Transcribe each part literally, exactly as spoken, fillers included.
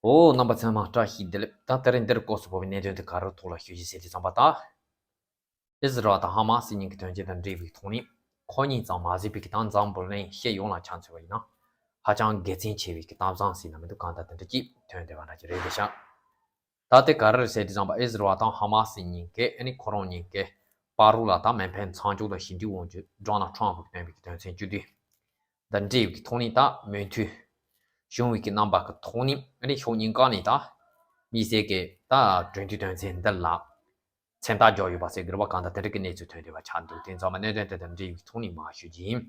ཨོ། རྣམ་པ་ཚང་མ་བཀྲ་ཤིས་བདེ་ལེགས། ད་དེ་རིང་འདིར་སྐོར་སུ་བབས་པའི་གནད་དོན་དེ་ག་རེ་ཐོག་ལ་ཞུ་རྒྱུ་ཟེར་དུས་ཙམ་པ། ད་ཨིས་ར་ཨེལ་དང་ཧ་མ་སི་གཉིས་ཀྱི་དོན་རྐྱེན་དང་འབྲེལ་བའི་ཐོག་ནས། ཁོ་གཉིས་ཙམ་མ་ཟད་པའི་གི་ད་འཛམ་བུ་གླིང་སྤྱི་ཡོངས་ལ་ཆ་མཚོན་པ་ཡིན་ན། ཧ་ཅང་དགེ་མཚན་ཆེ་བའི་གི་གཏམ་བཟང་ཟེར་ན་མི་འདུག་གང་ལྟར་དེ་འདྲ་ཅིག་ཐོན་བསྡད་པ་འདྲ་ཅིག་རེད་དེ་ཤག་ད་དེ་ག་རེ་རེད་ཟེར་དུས་ཙམ་པ། ཨིས་ར་ཨེལ་དང་ཧ་མ་སི་གཉིས་ཀས། ཨ་ནི་ཁོ་རང་གཉིས་ཀས་པ་རུ་ལ་ད་མེ་འཕེན་མཚམས་འཇོག་དང་ཞི་འགྲིག་དབང་སྒྱུར་ཌོ་ནལ་ཊམ་ཕུ་གིས་བཏོན་པའི་གི་དོན་ཚན་བཅུ་བདུན་དང་འབྲེལ་བའི་གི་ཐོག་ནས། ད་མོས་མཐུན་བྱུང་བའི་གི་རྣམ་པ་གི་ཐོག་ནས། ཨ་ནི་ཕྱོགས་གཉིས་ཀ་ནས་ད་དམིགས་བསལ་གྱི་ད་གྲོས་མཐུན་དོན་ཚན་འདི་ལ་མཚན་རྟགས་བརྒྱབ་ཡོད་པ་ཟེར་གི་རེད་པ། གང་ལྟར་དེ་འདྲ་གི་གནས་ཚུལ་ཐོན་བསྡད་པ་ཆགས་འདུག་དེ་ཙམ་པ་གནད་དོན་དེ་དང་འབྲེལ་བའི་ཐོག་ནས་མར་ཞུ་རྒྱུ་ཡིན།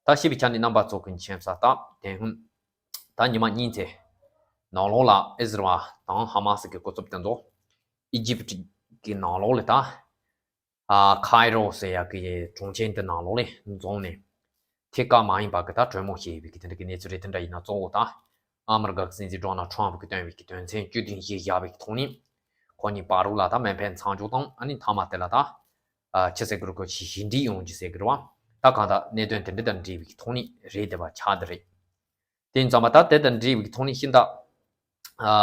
ད་ཞུས་པའི་ཆ་ནས་རྣམ་པ་ཚོ་གི་མཁྱེན་གསལ་ལྟར། དེ་སྔོན་ད་ཉི་མ་གཉིས་ཙམ་ནང་ལོགས་ལ་ཨིས་ར་ཨེལ་དང་ཧ་མ་སི་གི་སྐུ་ཚབ་དེ་ཚོ་ཨི་ཇིབ་ཀྱི་ནང་ལོགས་ལ་ད་ཨ་ཁའི་རོ་ཟེར་ཡག་གི་གྲོང་ཁྱེར་དེ་ནང་ལོགས་ལ་འཛོམས་ནས། ཐད་ཀར་མ་ཡིན་པ་གི་ད་གྲོས་མོལ་བྱས་ཡོད་པའི་གི་དེ་འདྲ་གི་གནས་ཚུལ་རེད། དེ་འདྲ་ཡིན་ན་གཙོ་བོ་ད་ཨ་མི་རི་ཀ་གི་སྲིད་འཛིན་ཌོ་ནལ་ཊམ་ཕུ་གིས་བཏོན་པའི་གི་དོན་ཚན་བཅུ་བདུན་གཞི་བཞག་པའི་གི་ཐོག་ནས། ཁོ་གཉིས་བར་ལ་ད་མེ་འཕེན་མཚམས་འཇོག་དང་། ཨ་ནི་མཐའ་མ་དེ་ལ་ད་ཨ་ཕྱི་སྲིད་ཀྱི་རུ་ཁག་ཞི་འགྲིག་ཡོང་རྒྱུ་ཟེར་གི་རེད་པ། ད་གང་ལྟར་གནད་དོན་དེ་འདྲ་དང་འབྲེལ་བའི་གི་ཐོག་ནས་རེད་བསྡད་པ་ཆགས་བསྡད་རེད། དེ་ཡིན་ཙམ་པ་ད་དེ་དང་འབྲེལ་བའི་གི་ཐོག་ནས་ཤིང་རྟ་ཨ་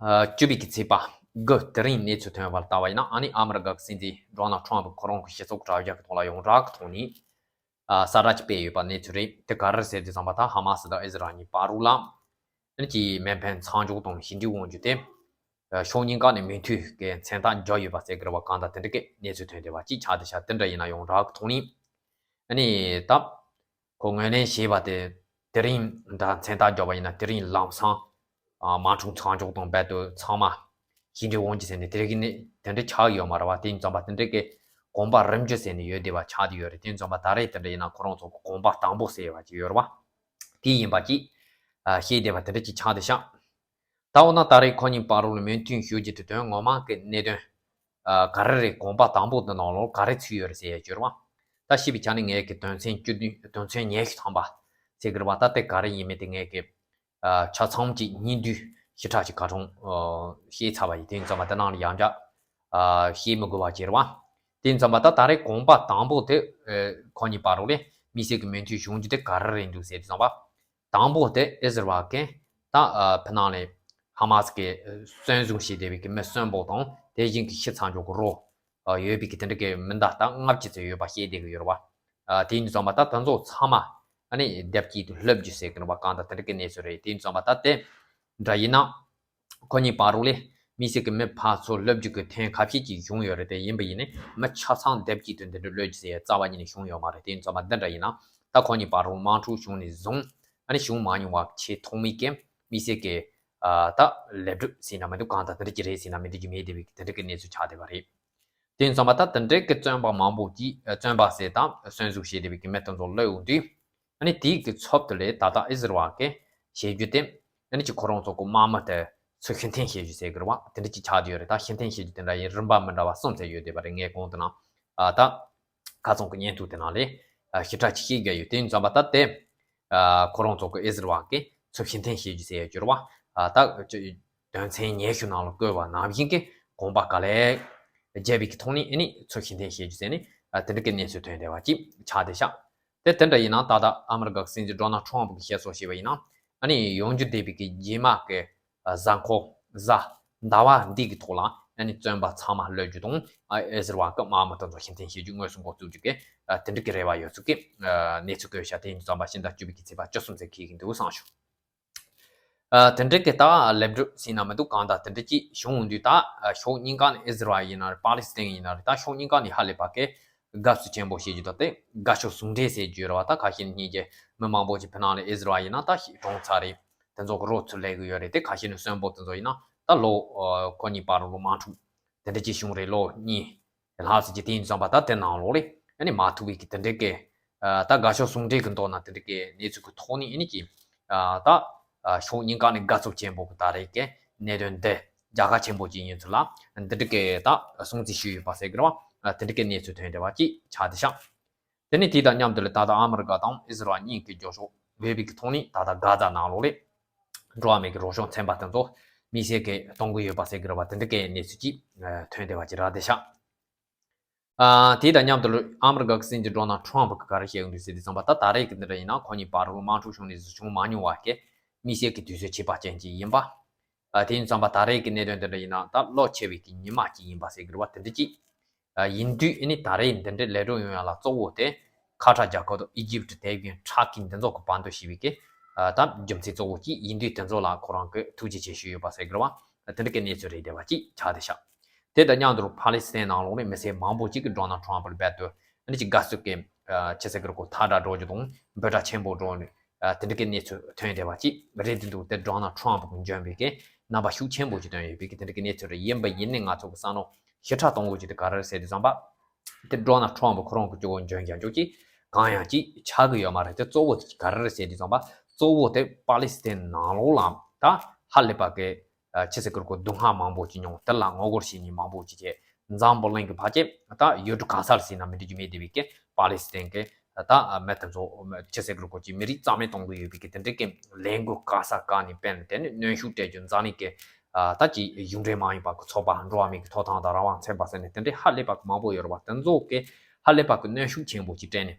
ཨ་བཅུ་པའི་གི་ཚེས་པ་དགུ་དེ་རིང་གནས་ཚུལ་ཐོན་པ་ལ་བལྟས་པ་ཡིན་ན། ཨ་ནི་ཨ་མི་རི་ཀ་གི་སྲིད་འཛིན་ཌོ་ནལ་ཊམ་ཕུ་ཁོ་རང་གི་སྤྱི་ཚོགས་དྲ་རྒྱ་གི་ཐོག་ལ་ཡོངས་གྲགས་ཀྱི་ཐོག་ནས་ཨ་གསལ་བསྒྲགས་ཅིག་སྤེལ་ཡོད་པ་གནས་ཚུལ་རེད། དེ་ག་རེ་ཟེར་དུས་ཙམ་པ། ད་ཧ་མ་སི་དང་ཨིས་ར་ཨེལ་གཉིས་བར་ལ་ཨ་ནི་ཅིག་མེ་འཕེན་མཚམས་འཇོག་དང་ཞི་འགྲིག་དབང་སྒྱུར་དེ་ཕྱོགས་གཉིས་ཀ་ནས་མོས་མཐུན་གྱི་མཚན་རྟགས་བརྒྱབ་ཡོད་པ་ཟེར་གི་རེད་པ། གང་ལྟར་དེ་འདྲ་གི་གནས་ཚུལ་ཐོན་བསྡད་པ་ཅིག་ཆགས་བསྡད་ཤག་དེ་འདྲ་ཡིན་ན་ཡོངས་གྲགས་ཀྱི་ཐོག་ནས། ཨ་ནི་ད་ཁོ་ངོས་ལེན་བྱས་པ་དེ་དེ་རིང་འདྲ་མཚན་རྟགས་བརྒྱབ་པ་ཡིན་ན། དེ་རིང་ལམ་སང་ཨ་དམག་འཁྲུག་མཚམས་འཇོག་དང་རྦད་དེ་ཚང་མ་ཞི་འགྲིག་དབང་སྒྱུར་ཟེར་ནས་དེ་རིང་གི་ནས་དེ་འདྲ་ཆགས་ཡོད་མ་རེད་པ། དེ་ཡིན་ཙམ་པ་དེ་འདྲ་གི་གོམ་པ་རིམ་བརྒྱུད་ཟེར་ནས་ཡོད་བསྡད་པ་ཆགས་བསྡད་ཡོད་རེད། དེ་ཡིན་ཙམ་པ་ད་རེས་དེ་འདྲ་ཡིན་ན་ཁོ་རང་ཚོ་གི་གོམ་པ་དང་པོ་ཟེར་བ་ཅིག་ཡོད་རེད་པ། དེ་ཡིན་པ་ཅིག་ཨ་བཤད་བསྡད་པ་དེ་འདྲ་ཅིག་ཆགས་བསྡད་ཤག་ད་འོ་ན་ད་རེས་ཁོ་གཉིས་བར་ལ་མོས་མཐུན་ཞུ་རྒྱུ་དེ་དོན་ངོ་མ་གི་གནད་དོན་ཨ་ག་རེ་རེད། གོམ་པ་དང་པོ་འདི་ནང་ལོགས་ག་རེ་ཚུད་ཡོད་རེད་ཟེར་ཡ་ཅིག་ཡོད་རེད་པ། ད་ཞུས་པའི་ཆ་ནས་ངས་གི་དོན་ཚན་བཅུ་བདུན། དོན་ཚན་ཉི་ཤུ་ཐམ་པ་ཟེར་གི་རེད་པ། ད་དེ་ག་རེ་ཡིན་མིན་དེ་ངས་གི་ཨ་ཆ་ཚང་གཅིག་གཉིས་བསྡུས་ཞིབ་ཕྲ་ཞིག་ཁ་ཐོག་ཨ་བཤད་ཚར་བ་ཡིན། དེ་ཡིན་ཙམ་པ་དེ་ནང་ལ་ཡང་བསྐྱར་ཨ་བཤད་མི་དགོས་པ་ཅིག་རེད་པ། དེ་ཡིན་ཙམ་པ་ད་ད་རེས་གོམ་པ་དང་པོ་དེ་ཨ་ཁོ་གཉིས་བར་ལ་དམིགས་བསལ་གྱི་མོས་མཐུན་བྱུང་རྒྱུ་དེ་ག་རེ་རེད་འདུག་ཟེར་དུས་ཙམ་པ། དང་པོ་དེ་ཨིས་ར་ཨེལ་གྱིས་ད་ཨ་ཕི་ནང་ལ་ཧ་མ་སི་གིས་གསོན་བཟུང་བྱས་བསྡད་པའི་གི་མི་གསོན་པོ་དང་། དེ་བཞིན་གྱི་ཕྱི་མཚམས་འཇོག་གི་རོགས་ཨ་ཡོད་པའི་གི་དེ་འདྲ་གི་མི་ཟླ་ལྔ་བཅུ་ཙམ་ཡོད་པ་བཤད་བསྡད་གི་ཡོད་རེད་པ། ཨ་དེ་ཡིན་ཙམ་པ་ད་དེ་ཚོ་ཚང་མ་ཨ་ནི་བརྡབ་སྐྱེལ་དུ་སླེབས་རྒྱུ་ཟེར་གི་རེད་པ། གང་ལྟར་དེ་འདྲ་གི་གནས་ཚུལ་རེད། དེ་ཡིན་ཙམ་པ་ད་དེ་འདྲ་ཡིན་ན། ཁོ་གཉིས་བར་ལ་དམིགས་བསལ་གྱི་མི་ཕར་ཚུར་སླེབས་རྒྱུ་གི་ཐེངས་ཁ་ཤས་ཅིག་བྱུང་ཡོད་རེད། དེ་ཡིན་པ་ཡིན་ནའི་མི་ཆ་ཚང་བརྡབ་སྐྱེལ་དུ་འདི་འདྲ་སླེབས་རྒྱུ་ཟེར་ཡ་རྩ་བ་ཉིད་ནས་བྱུང་ཡོད་མ་རེད། དེ་ཡིན་ཙམ་པ་འདི་འདྲ་ཡིན་ན། ད་ཁོ་གཉིས་བར་ལ་དམག་འཁྲུག་བྱུང་ནས་བཟུང་ཨ་ནི་བྱུང་མ་མྱོང་བ་ཆེས་ཐོག་མའི་གི་དམིགས་བསལ་གྱི་ཨ་ད་ལེགས་གྲུབ་ཟེར་ན་མི་འདུག་གང་ལྟར་དེ་འདྲ་ཅིག་རེད་ཟེར་ན་མི་འདུག་རྒྱུ་མེད་བསྡད་པའི་དེ་འདྲ་གི་གནས་ཚུལ་ཆགས་བསྡད་པ་རེད། དེ་ཡིན་ཙམ་པ་ད་དེ་འདྲའི་གི་བཙོན་པ་མང་པོ་ཅིག་ཨ་བཙོན་པ་ཟེར་དང་གསོན་བཟུང་བྱས་བསྡད་པའི་གི་མི་དེ་ཚོ་གློད་འོང་དུས། ཨ་ནི་དེའི་གི་ཚབ་ཏུ་ལས་ད་ལྟ་ཨིས་ར་ཨེལ་གྱིས་བྱེད་རྒྱུ་དེ། ཨ་ནི་ཅིག་ཁོ་རང་ཚོ་གི་དམག་མི་དེ་ཚུར་ཕྱིར་འཐེན་བྱེད་རྒྱུ་ཟེར་གི་རེད་པ། དེ་འདྲ་ཅིག་ཆགས་བསྡད་ཡོད་རེད། ད་ཕྱིར་འཐེན་བྱེད་རྒྱུ་དེ་འདྲ་ཡིན་རིམ་པ་མི་འདྲ་བ་གསུམ་ཙམ་ཡོད་བསྡད་པ་རེད། ངས་གོང་དུ་ནང་ཨ་ད་ཁ་ཚང་གི་བརྙན་ཐུང་དེ་ནང་ལ་ཨ་ཞིབ་ཕྲ་ཅིག་བཤད་རྒྱུ་ཡོད། དེ་ཡིན་ཙམ་པ་ད་དེ་ཨ་ཁོ་རང་ཚོ་གི་ཨིས་ར་ཨེལ་གྱིས་ཚུར་ཕྱིར་འཐེན་བྱེད་རྒྱུ་ཟེར་ཡ་གི་རེད་པ། ཨ་ད་དོན་ཚན་ཉི་ཤུ་ནང་ལ་བཀོད་པ་ནང་བཞིན་གྱི་གོམ་པ་ག་ལེར་བརྒྱབ་པའི་གི་ཐོག་ནས་ཨ་ནི་ཚུར་ཕྱིར་འཐེན་བྱེད་རྒྱུ་ཟེར་ནས་ཨ་དེ་འདྲ་གི་གནས་ཚུལ་ཐོན་བསྡད་པ་ཅིག་ཆགས་བསྡད་ཤག་དེ་དེ་འདྲ་ཡིན་ན། ད་ལྟ་ཨ་མི་རི་ཀ་གི་སྲིད་འཛིན་ཌོ་ནལ་ཊམ་ཕུ་གིས་བཤད་སྲོལ་བྱས་པ་ཡིན་ན། ཨ་ནི་ཡོང་རྒྱུ་བསྡད་པའི་གི་རྗེས་མ་གི་གཟའ་འཁོར་གཟའ་ཟླ་བ་འདི་གི་ཐོག་ལ་ཨ་ནི་བཙོན་པ་ཚང་མ་གློད་རྒྱུ་དང་། ཨ་ཨིས་ར་ཨེལ་གྱི་དམག་མི་དེ་ཚོ་ཕྱིར་འཐེན་བྱེད་རྒྱུ་དངོས་སུ་འགོ་བཙུགས་རྒྱུ་གི་ཨ་དེ་འདྲ་གི་རེ་བ་ཡོད་ཚུལ་གི་ཨ་གནས་ཚུལ་བཀོད་ཤག་དེ་ཡིན་དུས་ཙམ་པ་ཕྱི་ཟླ་བཅུ་པའི་གི་ཚེས་པ་བཅུ་གསུམ་ཚེས་འཁེལ་གི་འདུག་བསམ་བྱུང་། ཨ་དེ་འདྲ་གི་ད་ལེགས་གྲུབ་ཟེར་ན་མི་འདུག་གང་ལྟར་དེ་འདྲ་ཅིག་བྱུང་འོང་དུས། ད་ཨ་ཕྱོགས་གཉིས་ཀ་ནས་ཨིས་ར་ཨེལ་ཡིན་ན་རེད། པ་ལི་སི་ཐན་ཡིན་ན་རེད། ད་ཕྱོགས་གཉིས་ཀ་ནས་ཧ་ལས་པ་གི་དགའ་བསུ་ཆེན་པོ་བྱེད་རྒྱུ་དང་། དེ་དགའ་ཕྱོགས་ཟུང་འབྲེལ་ཟེར་རྒྱུ་རེད་པ། ད་ཁ་ཤས་ནས་སྙིང་རྗེ། མི་མང་པོ་ཅིག་ཕི་ནང་ལ་ཨིས་ར་ཨེལ་ཡིན་ན་ད་ཤི་གྲོངས་ཚར་རེད། དེ་ཚོ་གི་རོགས་ཚུར་སླེབས་གི་ཡོད་རེད། དེ་ཁ་ཤས་ནས་གསོན་པོ་དེ་ཚོ་ཡིན་ན་ད་ལོ་ཨ་ཁོ་གཉིས་བར་ལ་དམག་འཁྲུག་དེ་འདྲ་ཅིག་བྱུང་རེད། ལོ་གཉིས་ལྷག་ཙམ་ཅིག་དེ་ཡིན་དུས་ཙམ་པ་ད་དེ་ནང་ལོགས་ལ་ཨ་ནི་མ་ཐུག་པའི་གི་དེ་འདྲ་གི་ཨ་ད་དགའ་ཕྱོགས་ཟུང་འབྲེལ་གི་མདོར་ན་དེ་འདྲ་གི་གནས་ཚུལ་གི་ཐོག་ནས་ཨ་ནི་ཅིག་ཨ་ད་ཨ་ཕྱོགས་གཉིས་ཀ་ནས་དགའ་ཚོར་ཆེན་པོ་གི་ད་རེས་ཀྱི་གནད་དོན་འདི་རྒྱལ་ཁ་ཆེན་པོ་ཅིག་ཡིན་ཚུལ་ལ་འདི་འདྲ་གི་ད་སྲུང་བརྩི་ཞུས་ཡོད་པ་ཟེར་གི་རེད་པ། ཨ་དེ་འདྲ་གི་གནས་ཚུལ་ཐོན་བསྡད་པ་ཅིག་ཆགས་བསྡད་ཤག་དེ་ནས་དེ་དང་མཉམ་དུ་ལ་ད་ལྟ་ཨ་མི་རི་ཀ་དང་ཨིས་ར་ཨེལ་གཉིས་ཀྱི་རྒྱབ་ཕྱོགས་ཡོད་པའི་གི་ཐོག་ནས་ད་ལྟ་གྷ་ཛ་ནང་ལོགས་ལ་འགྲོ་བ་མིའི་གི་རོགས་སྐྱོར་ཚན་པ་དེ་ཚོ་དམིགས་བསལ་གྱི་གཏོང་གི་ཡོད་པ་ཟེར་གི་རེད་པ། དེ་འདྲ་གི་གནས་ཚུལ་ཅིག་ཐོན་བསྡད་པ་ཅིག་རེད་བསྡད་ཤག་ཨ་དེ་དང་མཉམ་དུ་ལ་ཨ་མི་རི་ཀ་གི་སྲིད་འཛིན་ཌོ་ནལ་ཊམ་ཕུ་གིས་ག་རེ་བཤད་ཡོང་དུས་ཟེར་དུས་ཙམ་པ། ད་ད་རེས་ཀྱི་འདི་འདྲ་ཡིན་ན་ཁོ་གཉིས་བར་ལ་དམག་འཁྲུག་བྱུང་ནས་བཟུང་བྱུང་མ་མྱོང་བ་གི་ དམིགས་བསལ་གྱི་དུས་ཚོད་ཁྱད་པར་ཅན་ཅིག་ཡིན་པ། ཨ་དེ་ཡིན་ཙམ་པ་ད་རེས་ཀྱི་གནད་དོན་འདི་འདྲ་ཡིན་ན་ད་གློ་ཆེ་བའི་གི་ཉི་མ་ཅིག་ཡིན་པ་ཟེར་གི་རེད་བ། དེ་འདྲ་ཅིག་ཨ་ཡིན་དུས་ཨ་ནི་ད་རེས་འདི་འདྲའི་ལས་སྒྲུབ་ཡོང་ཡ་ལ་གཙོ་བོ་དེ་ཁ་ཐག་རྒྱ་གར་དང་ཨི་ཇིབ་དེབ་ཀྱི་ཁྲག་གི་འདི་ཚོ་གི་བར་དུ་ཞི་བའི་གི་ཨ་ད་རྒྱུ་མཚན་གཙོ་བོ་ཅིག་ཡིན་དུས་དེ་ཚོ་ལ་ཁོ་རང་གི་ཐུགས་རྗེ་ཆེ་ཞུས་ཡོད་པ་ཟེར་གི་རེད་བ། དེ་འདྲ་གི་གནས་ཚུལ་རེད་བསྡད་པ་ཅིག་ཆགས་བསྡད་ཤག་དེ་དང་མཉམ་དུ་ཕ་ལི་སི་ཐན་ནང་ལོགས་ནས་མི་སེར་མང་པོ་ཅིག་གིས་ཌོ་ནལ་ཊམ་ཕ་ལ་རྦད་དེ་ཨ་ནི་ཅིག་དགའ་བསུ་གི་ཨ་ཆི་ཟེར་གི་རེད་ཁོ་ཐལ་སྒྲ་སྒྲོག་རྒྱུ་དང་འབོད་སྒྲ་ཆེན་པོ་སྒྲོག་ནས་ཨ་དེ་འདྲ་གི་གནས་ཚུལ་ཐོན་བསྡད་པ་ཅིག་རེད་དེ་འདུག་དེ་ཌོ་ནལ་ཊམ་ཕ་གི་འཇོན་པའི་གི་རྣམ་པ་ཤུགས་ཆེན་པོ་ཅིག་སྟོན་ཡོད་པའི་གི་དེ་འདྲ་གི་གནས་ཚུལ་རེད། ཡིན་པ་ཡིན་ནའི་ང་ཚོ་གི་བསམ་བློ་ཞེ་དྲག་གཏོང་དགོས་ཀྱི་དེ་ག་རེ་རེད་ཟེར་དུས་ཙམ་པ། དེ་ཌོ་ནལ་ཊམ་ཕ་ཁོ་རང་གི་སྤྱི་བོ་འཇོན་རྒྱག་རྒྱུ་ཅིག་གང་ཡང་ཅིག་ཆགས་ཀྱི་ཡོད་མ་རེད། དེ་གཙོ་བོ་དེ་ག་རེ་རེད་ཟེར་དུས་ཙམ་པ། གཙོ་བོ་དེ་ཕ་ལི་སི་ཐན་ནང་ལོགས་ལ་ད་ཧ་ལས་པ་གི་ཨ་ཆི་ཟེར་གི་རེད་ཁོ་སྡུག་བསྔལ་མང་པོ་ཅིག་མྱོང་། དེ་ལ་ངོ་རྒོལ་བྱེད་མཁན་མང་པོ་ཅིག་བྱས། འཛམ་བུ་གླིང་གི་ཕལ་ཆེར་ད་ཡུལ་གྲུ་ག་ས་ལ་ཟེར་ན་མི་འགྲིག་རྒྱུ་མེད་བསྡད་པའི་གི་ཕ་ལི་སི་ཐན་གི་ད་མི་དེ་ཚོ་ཆི་ཟེར་གི་རེད་ཁོ་ཅིག་མི་རིགས་རྩ་མེད་གཏོང་གི་ཡོད་པའི་གི་དེ་འདྲའི་གི་ལས་འགུལ་ག་ས་ག་ནས་སྤེལ་ནས་དེ་ནས་གནོན་ཤུགས་སྤྲད་རྒྱུ། འཛམ་གླིང་གི་ཨ་ད་ཅིག་གཞུང་འབྲེལ་མ་ཡིན་པ་གི་ཚོགས་པ་འགྲོ་བ་མིའི་གི་ཐོབ་ཐང་དང་རང་དབང་ཚན་པ་ཟེར་ནས་དེ་འདྲའི་ཧ་ལས་པ་གི་མང་པོ་ཡོད་རེད་བ། དེ་ཚོ་གི་ཧ་ལས་པ་གི་གནོན་ཤུགས་ཆེན་པོ་ཅིག་སྤྲད་ནས་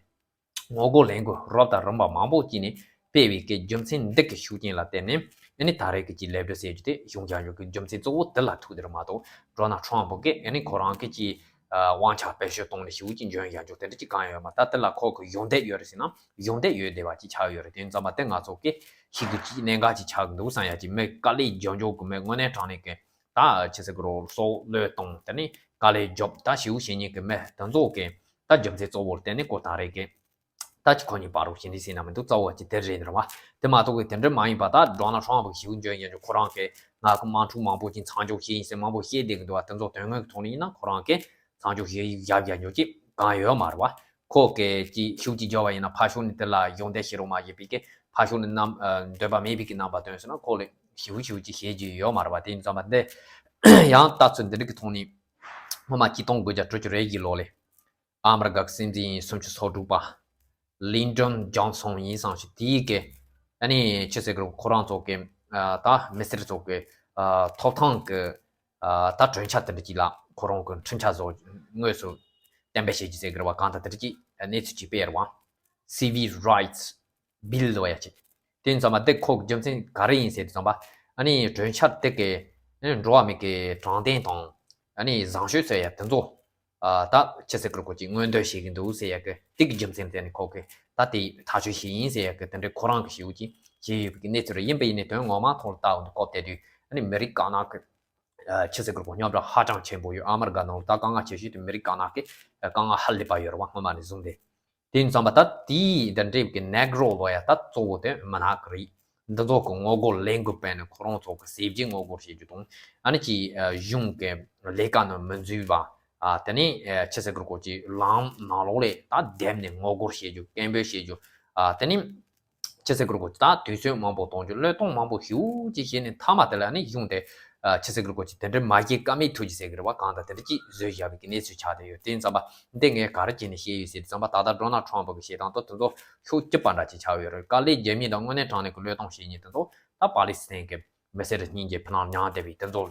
ངོ་རྒོལ་ལས་འགུལ་རབ་དང་རིམ་པ་མང་པོ་ཅིག་ནས་སྤེལ་བའི་གི་རྒྱུ་མཚན་འདི་གི་ཤུགས་རྐྱེན་ལ་བརྟེན་ནས་ཨ་ནི་ད་རེས་ཀྱི་ཅིག་ལས་འགུལ་ཟེར་རྒྱུ་དེ་བྱུང་རྒྱག་རྒྱུ་གི་རྒྱུ་མཚན་གཙོ་བོ་དེ་ལ་ཐུག་དེ་རེད་མ་གཏོགས། ཌོ་ནལ་ཊམ་ཕ་གིས་ཨ་ནི་ཁོ་རང་གི་ཅིག་ཨ་དབང་ཆ་བེད་སྤྱོད་གཏོང་ནས་ཞེ་པོ་ཅིག་འཇོན་རྒྱག་རྒྱུ་དེ་འདྲ་ཅིག་གང་ཡང་ཡོད་མ་རེད། ད་དེ་ལ་ཁོ་གི་གཞོགས་འདེགས་ཡོད་རེད་ཟེར་ན་གཞོགས་འདེགས་ཡོད་བསྡད་པ་ཅིག་ཆགས་ཡོད་རེད། དེ་ཡིན་ཙམ་པ་དེ་ང་ཚོ་གི་ཤེས་དགོས་ཅིག་གནད་འགག་ཅིག་ཆགས་ཀྱི་འདུག་བསམ་ཡ་ཅིག་མི་དཀའ་ལས་རྒྱག་རྒྱུ་གི་མི་དངོས་གནས་དྲང་གནས་ཀྱི་ད་ཆི་ཟེར་གི་རེད་སྲོག་བློས་གཏོང་དེ་ནས་དཀའ་ལས་རྒྱབ་ད་ཞེ་པོ་བྱེད་མཁན་གྱི་མི་དེ་ཚོ་གི་ད་རྒྱུ་མཚན་གཙོ་བོར་བརྟེན་ནས་ཁོ་ད་རེས་ཀྱི་ད་ཅི་ཁོ་གཉིས་བར་རོགས་བྱེད་འདི་ཟེར་ན་མི་འདུག་རྩ་བ་ཅིག་དེ་རེད་འདྲ་བ། དེ་མ་གཏོགས་གི་དེ་འདྲ་མ་ཡིན་པ། ད་ཌོ་ནལ་ཊམ་ཕ་གི་ཞེ་པོ་འཇོན་ཡིན་ཅིག་ཁོ་རང་གི་ང་གི་དམག་འཁྲུག་མང་པོ་ཅིག་མཚམས་འཇོག་བྱས་ཡིན་ཟེར་མང་པོ་བཤད་བསྡད་ཀྱི་འདུག་བ། དེ་ཚོ་དོན་དངོས་ཀྱི་ཐོག་ནས་ཡིན་ན་ཁོ་རང་གི་མཚམས་འཇོག་བྱས་བཞག་བཞག་རྒྱུ་ཅིག་གང་ཡོད་མ་རེད་བ། ཁོ་གི་ཅིག་ཤུགས་ཅིག་བརྒྱབ་པ་ཡིན་ན་ཕར་ཕྱོགས་ནས་དེ་ལ་གཞོགས་འདེགས་བྱེད་རོགས་མ་བྱེད་པའི་གི་ཕར་ཕྱོགས་ནས་རྣམ་འདོད་པ་མེད་པའི་གི་རྣམ་པ་སྟོན་སོང་ན་ཁོ་ལ་ཞེ་པོ་ཞེ་པོ་ཅིག་བྱེད་རྒྱུ་ཡོད་མ་རེད་བ། དེ་ཡིན་ཙམ་པ་འདི་ཡང་ལྟ་ཚུལ་འདི་འདྲ་གི་ཐོག་ནས་སྔོན་མ་ཆིག་སྟོང་དགུ་བརྒྱ་དྲུག་ཅུ་རེ་བཞི་ལོ་ལ། ཨ་མི་རི་ཀ་གི་སྲིད་འཛིན་སུམ་ཅུ་སོ་དྲུག་པ་ལིན་ཌོན་ཇོན་སོན་ཡིན་བསམ་ཞིག་དེའི་གི་ཨ་ནི་ཆི་ཟེར་གི་རེད། ཁོ་རང་ཚོ་གི་ཨ་ད་མི་སེར་ཚོ་གི་ཨ་ཐོབ་ཐང་གི་ཨ་ད་གྲོས་འཆར་དེ་འདྲ་ཅིག་ལ་ཁོ་རང་གི་ཁྲིམས་འཆར་བཟོ་དངོས་སུ་གཏན་འབེབས་བྱེད་རྒྱུ་ཟེར་གི་རེད་བ། གང་ལྟར་དེ་འདྲ་ཅིག་གནས་ཚུལ་ཅིག་སྤེལ་ཡོད་རེད་བ། Civil Rights Bill ལབ་ཡ་ཅིག་དེ་ཡིན་ཙང་མ་དེ་ཁོ་གི་རྒྱུ་མཚན་ག་རེ་ཡིན་ཟེར་དུས་ཙམ་པ། ཨ་ནི་གྲོས་འཆར་དེ་གི་ཨ་ནི་འགྲོ་བ་མི་གི་དྲང་བདེན་དང་ཨ་ནི་བཟང་སྤྱོད་ཟེར་ཡ་དེ་ཚོ་ཨ་ད་ཆི་ཟེར་གི་རེད། ཁོ་ཅིག་མངོན་འདོད་བྱེད་ཀྱི་འདུག་ཟེར་ཡ་གི་དེ་གི་རྒྱུ་མཚན་དེ་ནི་ཁོ་གི་ད་དེ་ཐག་གཅོད་བྱས་ཡིན་ཟེར་ཡ་གི་དེ་འདྲའི་ཁོ་རང་གི་ཞེ་པོ་ཅིག་བྱས་ཡོད་པའི་གི་གནས་ཚུལ་རེད། ཡིན་པ་ཡིན་ནའི་དོན་ངོ་མ་ཐོག་ལ་ལྟ་འོང་དུས་སྐབས་དེ་དུས་ཨ་ནི་མི་རིགས་དཀར་ནག་གི་ཨ་ཆི་ཟེར་གི་རེད། ཁོ་རྙོག་དྲ་ཧ་ཅང་ཆེན་པོ་ཡོད། ཨ་མི་རི་ཀ་ནང་ལ་ད་དཀའ་ངལ་ཆེ་ཤོས་དེ་མི་རིགས་དཀར་ནག་གི་དཀའ་ངལ་ཧ་ལས་པ་ཡོད་རེད་བ། སྔོན་མ་ནས་བཟུང་སྟེ། དེ་ཡིན་ཙང་མ་ད་དེའི་འདི་འདྲའི་གི་ནེག་རོ་ལབ་ཡ་ད་གཙོ་བོ་དེ་མི་ནག་གི་རིགས་འདི་ཚོ་གི་ངོ་རྒོལ་ལས་འགུལ་སྤེལ་ནས་ཁོ་རང་ཚོ་གི་ཟས་བཅད་ངོ་རྒོལ་བྱེད་རྒྱུ་དང་། ཨ་ནི་ཅིག་གཞུང་གི་ལས་ཀ་ནང་མི་འཛུལ་བ། ཨ་དེ་ནས་ཆི་ཟེར་གི་རེད། ཁོ་ཅིག་ལམ་ནང་ལོགས་ལ་ད་བསྡད་ནས་ངོ་རྒོལ་བྱེད་རྒྱུ། སྐད་འབོད་བྱེད་རྒྱུ། ཨ་དེ་ནས་ཆི་ཟེར་གི་རེད། ཁོ་ད་དུས་ཚོད་མང་པོ་གཏོང་རྒྱུ། བློས་གཏོང་མང་པོ་ཞེ་པོ་ཅིག་བྱས་ནས་མཐའ་མ་དེ་ལ་ནི་གཞུང་དེ་ཨ་ཆི་ཟེར་གི་རེད། ཁོ་ཅིག་དེ་འདྲའི་མ་བྱེད་ཀ་མེད་ཐུག་རྒྱུ་ཟེར་གི་རེད་བ། གང་ལྟར་དེ་འདྲ་ཅིག་བཟོས་བཞག་པའི་གི་གནས་ཚུལ་ཆགས་བསྡད་ཡོད། དེ་ཡིན་ཙང་མ་འདི་ངས་ག་རེ་བྱས་ནས་བཤད་ཡོད་ཟེར་དུས་ཙམ་པ། ད་ལྟ་ཌོ་ནལ་ཊམ་ཕ་གི་བྱེད་སྟངས་དང་དེ་ཚོ་ཤུགས་སྐྱིད་པ་འདྲ་ཅིག་ཆགས་ཡོད་རེད། དཀའ་ལས་རྒྱག་མི་དང་དངོས་གནས་དྲང་གནས་ཀྱི་བློས་གཏོང་བྱེད་མཁན་དེ་ཚོ་ད་ཕ་ལི་སི་ཐན་གི་མི་སེར་རེ་སྙིང་རྗེ་ཕུ་ནང་མྱངས་བསྡད་པའི་དེ་ཚོ་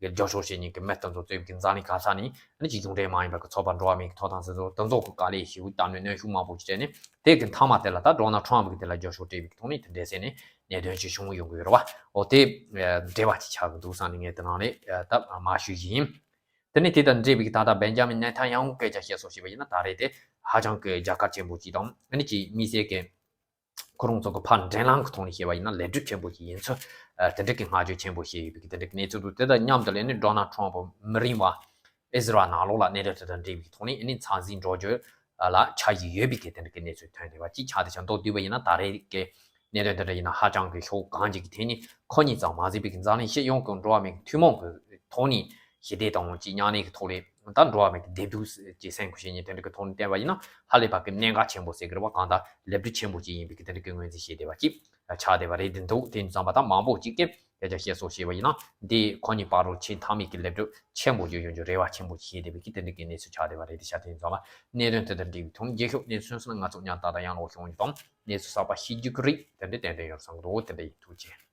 གི་རྒྱབ་སྐྱོར་བྱེད་མཁན་གྱི་མི་དེ་ཚོ་གཙོས་པའི་འཛམ་གླིང་ག་ས་ནས་ཨ་ནི་ཅིག་གཞུང་འབྲེལ་མ་ཡིན་པ་གི་ཚོགས་པ། འགྲོ་བ་མིའི་གི་ཐོབ་ཐང་ཟེར་ཚོ་དེ་ཚོ་གི་དཀའ་ལས་ཞེ་པོ་བཏང་ནས་གནོན་ཤུགས་མང་པོ་ཅིག་སྤྲད་ནས། དེ་གི་མཐའ་མ་དེ་ལ་ད་ཌོ་ནལ་ཊམ་ཕ་གི་དེ་ལ་རྒྱབ་སྐྱོར་སྤྲད་པའི་ཐོག་ནས་དེ་འདྲ་ཟེར་ནས་གནད་དོན་ཅིག་བྱུང་ཡོང་གི་ཡོད་རེད་བ། འོ་དེ་འབྲེལ་བ་ཅིག་ཆགས་ཀྱི་འདུག་བསམ་ནས་ངས་དེ་ནང་ནས་ད་མར་ཞུས་ཡིན། དེ་ནས་དེ་དང་འབྲེལ་བའི་ད་ལྟ་བེན་ཇ་མིན་ནེ་ཐན་ཡ་ཧུ་སྐད་ཆ་བཤད་སོང་ཞེས་པ་ཡིན་ན། ད་རེས་དེ་ཧ་ཅང་གི་རྒྱལ་ཁ་ཆེན་པོ་ཅིག་དང་། ཨ་ནི་ཅིག་དམིགས་བསལ་གྱི་ཁོ་རང་ཚོ་གི་ཕར་འགྲན་ལམ་གྱི་ཐོག་ནས་བཤད་པ་ཡིན་ན་ལེགས་གྲུབ་ཆེན་པོ་ཞིག་ཡིན་ཚུལ། ཨ་དེ་འདྲ་གི་བསྔགས་བརྗོད་ཆེན་པོ་བྱས་ཡོད་པའི་གི་དེ་འདྲ་གི་གནས་ཚུལ་འདུག་དེ་དང་མཉམ་དུ་ལ་ནི་ཌོ་ནལ་ཊམ་ཕ་མི་རིང་བ་ཨི་ཟི་རལ་ནང་ལོགས་ལ་གནད་དོན་དེ་དང་འབྲེལ་བའི་ཐོག་ནས་ཨ་ནི་འཚམས་གཟིགས་འགྲོ་རྒྱུ་ལ་འཆར་གཞི་ཡོད་པའི་གི་དེ་འདྲ་གི་གནས་ཚུལ་ཐོན་བསྡད་པ་ཅིག་ཆགས་བསྡད་ཤག་མདོར་བསྡུས་པ་ཡིན་ན་ད་རེས་ཀྱི་གནད་དོན་དེ་འདྲ་ཡིན་ན་ཧ་ཅང་གི་ཕྱོགས་གང་ཅིག་གི་ཐད་ནས་ཁོ་གཉིས་ཙམ་མ་ཟད་པའི་གི་འཛམ་གླིང་སྤྱི་ཡོངས་ཀྱི་འགྲོ་བ་མིའི་ཐུན་མོང་གི་ཐོག་ནས་ཞི་བདེ་དང་ཅིག་མཉམ་གནས་ཀྱི་ཐོག་ལ་ད་འགྲོ་བ་མིའི་གི་བདེ་སྡུག་ཅིག་སེམས་ཁུར་བྱེད་མཁན་དེ་འདྲ་གི་ཐོག་ནས་བལྟས་པ་ཡིན་ན་ཧ་ལས་པ་གི་གནད་འགག་ཆེན་པོ་ཟེར་གི་རེད་བ། གང་ལྟར་ལེགས་གྲུབ་ཆེན་པོ་ཅིག་ཡིན་པའི་གི་དེ་འདྲ་གི་ངོས་འཛིན་བྱས་བསྡད་པ་ཅིག་ཆགས་བསྡད་པ་རེད། དེ་འདུག་དེ་ཡིན་ཙང་མ་ད་མང་པོ་ཅིག་གིས་སྐད་ཆ་བཤད་སོང་ཞེས་པ་ཡིན་ན། འདི་ཁོ་གཉིས་བར་དུ་ཆེས་མཐའ་མའི་གི་ལེགས་གྲུབ་ཆེན་པོ་ཅིག་ཡོང་རྒྱུ་རེ་བ་ཆེན་པོ་ཅིག་བྱས་བསྡད་པའི་གི་དེ་འདྲ་གི་གནས་ཚུལ་ཆགས་བསྡད་པ་རེད། དེ་ཤ་དེ་ཡིན་ཙང་མ་གནད་དོན་དེ་དང་འབྲེལ་བའི་ཐོག་ནས་རྒྱལ་ཁབ་གནས་ཚུལ་སོང་ན་ང་ཚོ་མཉམ་ད་ལྟ་ཡང་ལོག་ཤོང་རྒྱུ་དང་། གནས་ཚུལ་གསར་པ་ཤེས་རྒྱུ་གི་རིགས་དེ་འདྲ་ཏན་ཏན་ཡོང་བསམ་གི་འདུག་དེ་འདྲ་ཡིན། ཐུགས་རྗེ་ཆེ།